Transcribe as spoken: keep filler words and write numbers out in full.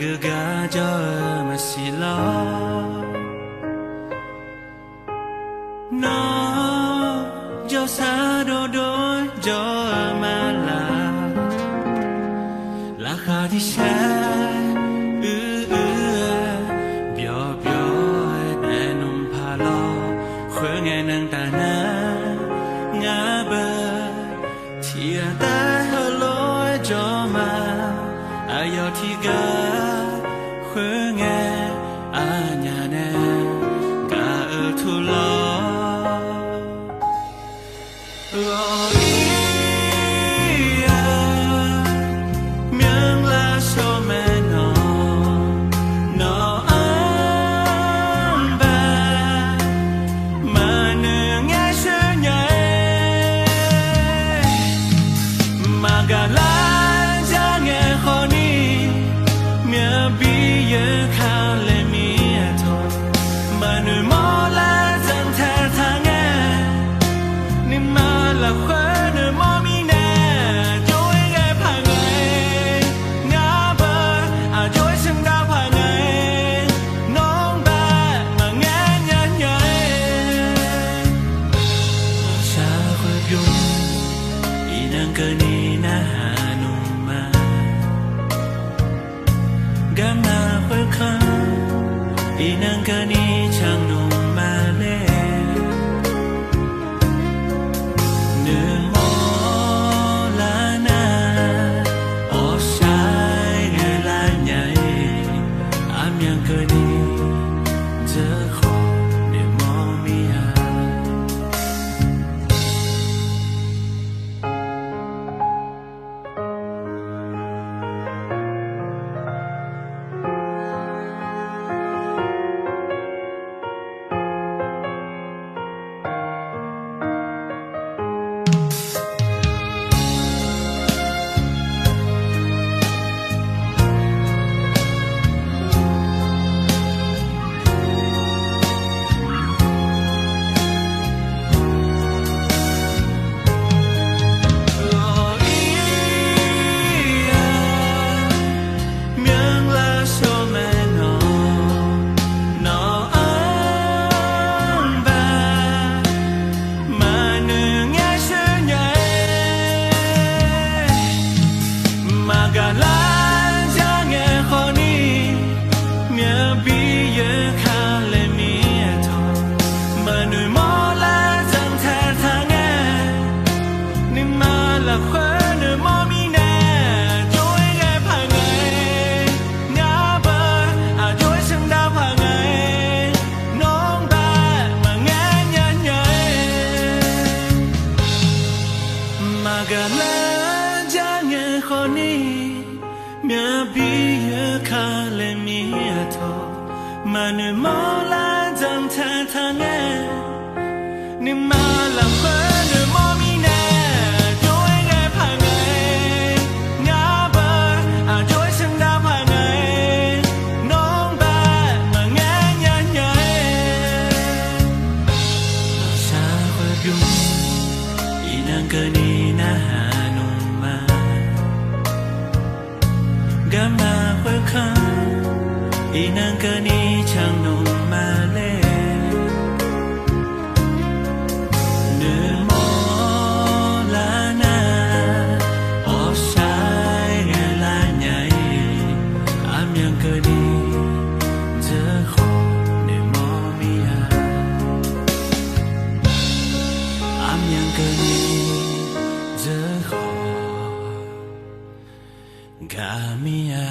Heugar jawr-eu maqsiq lawr. Nawr jawrsar dovdov jawr-eu ma laq. Laqkhaq tiqsaer uir uir-aer, byawq byawq-aer naeq nmr paq lawr. Khoerngae nan taf nar, ngar beu tiqghaq taef heulof-aer jawr ma. Aqyawf tiqghaq khoerngae aqnyaf nae gaq-eu tur lawr. Ghawqir-aq, myanrlar shawr mae nawq, nawq-anr baq maqnoeq ngaer sheuq nya-aer. Maqgaq lar jar ngae khawf ni, myavbi yeu ka laer mir-a tawq. Maqnoeq mawrlar zanqtaeq taq ngae, nuima lafkhoer noeqmawr mirnae, aqjox-aer ghae paq ngae, ngar beu aqjox-aer sheuqdav paq ngae, nawr-anr baq maqngaer nya nya-aer. Shaqkhoer bymr iqnan keuvni narhaq nmr ma. Garma khoerkanr iqnan keuvni canr nmr ma laer. Noeqmawr lar nar, awqshaq-aer ghae lar nya-ir. Armyan keuvni dzeur khawf noeqmawr mir-a. Ghawqir-aq, myanrlar shawr mae nawq, nawq-anr baq maqnoeq ngaer sheuq nya-aer. Maqgaq lar jar ngae khawf ni, myavbi yeu ka laer mir-a tawq. Maqnoeq mawrlar zanqtaeq taq ngae, nuima lafkhoer noeqmawr mirnae, aqjox-aer ghae paq ngae, ngar beu aqjox-aer sheuqdav paq ngae, nawr-anr baq maqngaer nya nya-aer. Maqgaq lar jar ngae khawf ni, myavbi yeu ka laer mir-a tawq. Maqnoeq mawrlar zanqtaeq taq ngae, nuima lafkhoer noeqmawr mirnae, aqjox-aer ghae paq ngae, ngar beu aqjox-aer sheuqdav paq ngae, nawr-anr baq maqngaer nya nya-aer. Shaqkhoer bymr iqnan keuvni narhaq nmr ma. Garma khoerkanr iqnan keuvni canr nmr ma laer. Noeqmawr lar nar, awqshaq-aer ghae lar nya-ir. Armyan keuvni dzeur khawf noeqmawr mir-a. Armyan keuvni dzeur khawf gaq mir-a.